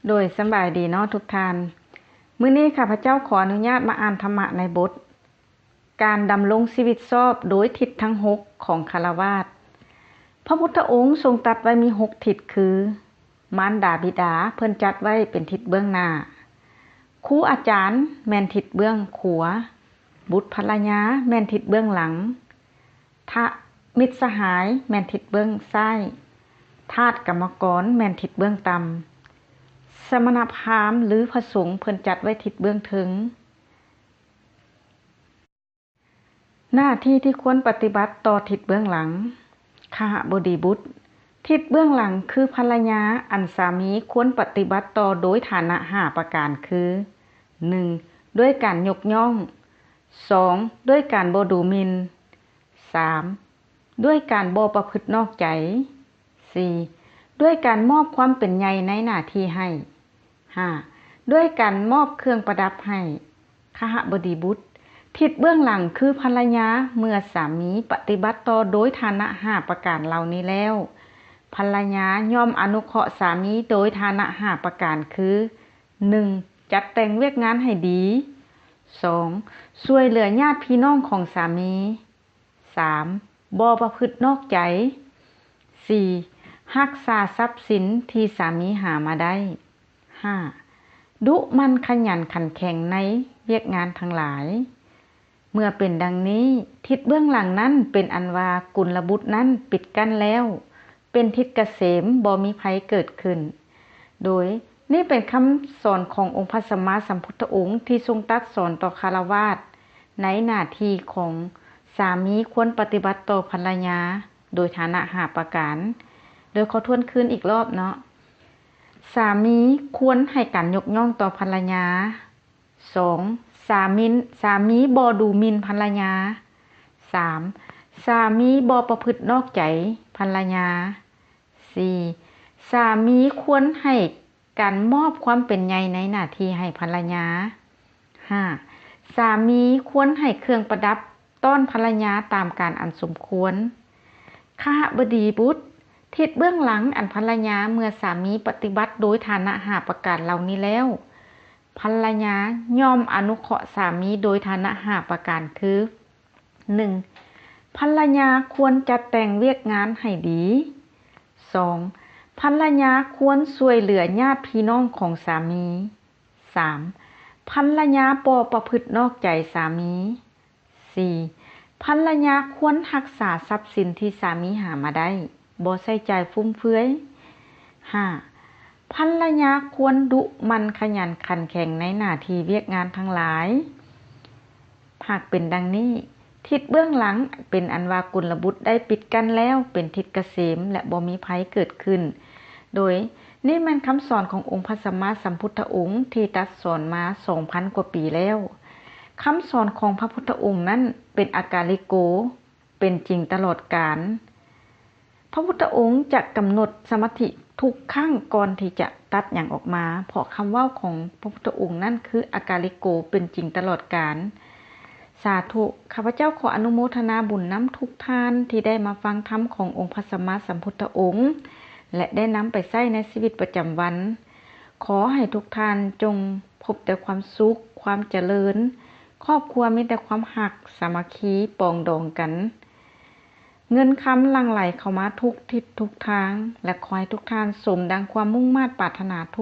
ໂດຍສະບາຍດີເນາະທຸກທ່ານ. ມື້ນີ້ຂ້າພະເຈົ້າຂໍອະນຸຍາດມາອ່ານທຳມະໃນບົດ ການດຳລົງຊີວິດຊອບໂດຍທິດທັງຫົກຂອງຄາລະວາດ. ພະພຸດທະອົງຊົງຕັດໄວ້ມີຫົກທິດຄື ມານດາບິດາເພິ່ນຈັດໄວ້ເປັນທິດເບື້ອງໜ້າ, ຄູອາຈານແມ່ນທິດເບື້ອງຂວາ, ບຸດພັນລະຍາແມ່ນທິດເບື້ອງຫຼັງ, ທະ ມິດສະຫາຍແມ່ນທິດເບື້ອງຊ້າຍ, ທາດກຳມະກອນແມ່ນທິດເບື້ອງຕ່ຳ, ສະມະນະພາມ ຫຼື ພະສົງເພິ່ນຈັດໄວ້ທິດເບື້ອງເທິງ. ໜ້າທີ່ທີ່ຄວນປະຕິບັດຕໍ່ທິດເບື້ອງຫຼັງ. ຄະຫະບໍດີບຸດ, ທິດເບື້ອງຫຼັງຄືພັນລະຍາ ອັນສາມີຄວນປະຕິບັດຕໍ່ໂດຍຖານະຫ້າປະການຄື ໜຶ່ງ ດ້ວຍການຍົກຍ້ອງ, ສອງ ດ້ວຍການບໍ່ດູໝິ່ນ, ສາມ ດ້ວຍການບໍ່ປະພຶດນອກໃຈ, ສີ່ ດ້ວຍການມອບຄວາມເປັນໃຫຍ່ໃນໜ້າທີ່ໃຫ້, ຫ້າ ດ້ວຍການມອບເຄື່ອງປະດັບໃຫ້. ຄະຫະບໍດີບຸດ, ທິດເບື້ອງຫຼັງຄືພັນລະຍາ ເມື່ອສາມີປະຕິບັດຕໍ່ໂດຍຖານະຫ້າປະການເຫຼົ່ານີ້ແລ້ວ, ພັນລະຍາຍ່ອມອະນຸເຄາະສາມີໂດຍຖານະຫ້າປະການຄື ໜຶ່ງ ຈັດແຕ່ງວຽກງານໃຫ້ດີ, ສອງ ຊ່ວຍເຫຼືອຍາດພີ່ນ້ອງຂອງສາມີ, ສາມ ບໍ່ປະພຶດນອກໃຈ, ສີ່ ຮັກສາຊັບສິນທີ່ສາມີຫາມາໄດ້, ຫ້າ ດຸໝັ່ນຂະຫຍັນຂັນແຂງໃນວຽກງານທັງຫຼາຍ. ເມື່ອເປັນດັ່ງນີ້, ທິດເບື້ອງຫຼັງນັ້ນເປັນອັນວ່າກຸນລະບຸດນັ້ນປິດກັ້ນແລ້ວ, ເປັນທິດກະເສມ, ບໍ່ມີໄພເກີດຂຶ້ນ. ໂດຍນີ້ເປັນຄຳສອນຂອງອົງພະສຳມາສຳພຸດທະອົງທີ່ຊົງຕັດສອນຕໍ່ຄາລະວາດ ໃນໜ້າທີ່ຂອງສາມີຄວນປະຕິບັດຕໍ່ພັນລະຍາໂດຍຖານະຫ້າປະການ. ໂດຍຂໍທວນຄືນອີກລອບເນາະ, ສາມີຄວນໃຫ້ການຍົກຍ້ອງຕໍ່ພັນລະຍາ, ສອງ ສາມີ ສາມີບໍ່ດູໝິ່ນພັນລະຍາ, ສາມ ສາມີບໍ່ປະພຶດນອກໃຈພັນລະຍາ, ສີ່ ສາມີຄວນໃຫ້ການມອບຄວາມເປັນໃຫຍ່ໃນໜ້າທີ່ໃຫ້ພັນລະຍາ, ຫ້າ ສາມີຄວນໃຫ້ເຄື່ອງປະດັບຕ້ອນພັນລະຍາຕາມການອັນສົມຄວນ. ຄະຫະບໍດີບຸດ, ທິດເບື້ອງຫຼັງອັນພັນລະຍາເມື່ອສາມີປະຕິບັດໂດຍຖານະຫ້າປະການເຫຼົ່ານີ້ແລ້ວ, ພັນລະຍາຍ່ອມອະນຸເຄາະສາມີໂດຍຖານະຫ້າປະການຄື ໜຶ່ງ ພັນລະຍາຄວນຈັດແຕ່ງວຽກງານໃຫ້ດີ, ສອງ ພັນລະຍາຄວນຊ່ວຍເຫຼືອຍາດພີ່ນ້ອງຂອງສາມີ, ສາມ ພັນລະຍາບໍ່ປະພຶດນອກໃຈສາມີ, ສີ່ ພັນລະຍາຄວນຮັກສາຊັບສິນທີ່ສາມີຫາມາໄດ້, ບໍ່ໃຊ້ຈ່າຍຟຸມເຟືອຍ, ຫ້າ ພັນລະຍາຄວນດຸໝັ່ນຂະຫຍັນຂັນແຂງໃນໜ້າທີ່ວຽກງານທັງຫຼາຍ. ຫາກເປັນດັ່ງນີ້, ທິດເບື້ອງຫຼັງເປັນອັນວ່າກຸນລະບຸດໄດ້ປິດກັ້ນແລ້ວ, ເປັນທິດກະເສມ ແລະ ບໍ່ມີໄພເກີດຂຶ້ນ. ໂດຍນີ້ແມ່ນຄຳສອນຂອງອົງພະສຳມາສຳພຸດທະອົງທີ່ຕັດສອນມາສອງພັນກວ່າປີແລ້ວ. ຄຳສອນຂອງພະພຸດທະອົງນັ້ນເປັນອາກາລິໂກ, ເປັນຈິງຕະຫຼອດການ. ພະພຸດທະອົງຈະກຳນົດສະມາທິທຸກຄັ້ງກ່ອນທີ່ຈະຕັດຫຍັງອອກມາ, ເພາະຄຳເວົ້າຂອງພະພຸດທະອົງນັ້ນຄືອາກາລິໂກ, ເປັນຈິງຕະຫຼອດການ. ສາທຸ, ຂ້າພະເຈົ້າຂໍອະນຸໂມທະນາບຸນນຳທຸກທ່ານທີ່ໄດ້ມາຟັງທຳຂອງອົງພະສຳມາສຳພຸດທະອົງ ແລະ ໄດ້ນຳໄປໃຊ້ໃນຊີວິດປະຈຳວັນ. ຂໍໃຫ້ທຸກທ່ານຈົ່ງພົບແຕ່ຄວາມສຸກ, ຄວາມຈະເລີນ, ຄອບຄົວມີແຕ່ຄວາມຮັກ, ສາມັກຄີ, ປອງດອງກັນ. ເງິນຄຳຫຼັ່ງໄຫຼເຂົ້າມາທຸກທິດທຸກທາງ ແລະ ຂໍໃຫ້ທຸກທ່ານສົມດັ່ງຄວາມມຸ່ງມາດປາດຖະໜາທຸກ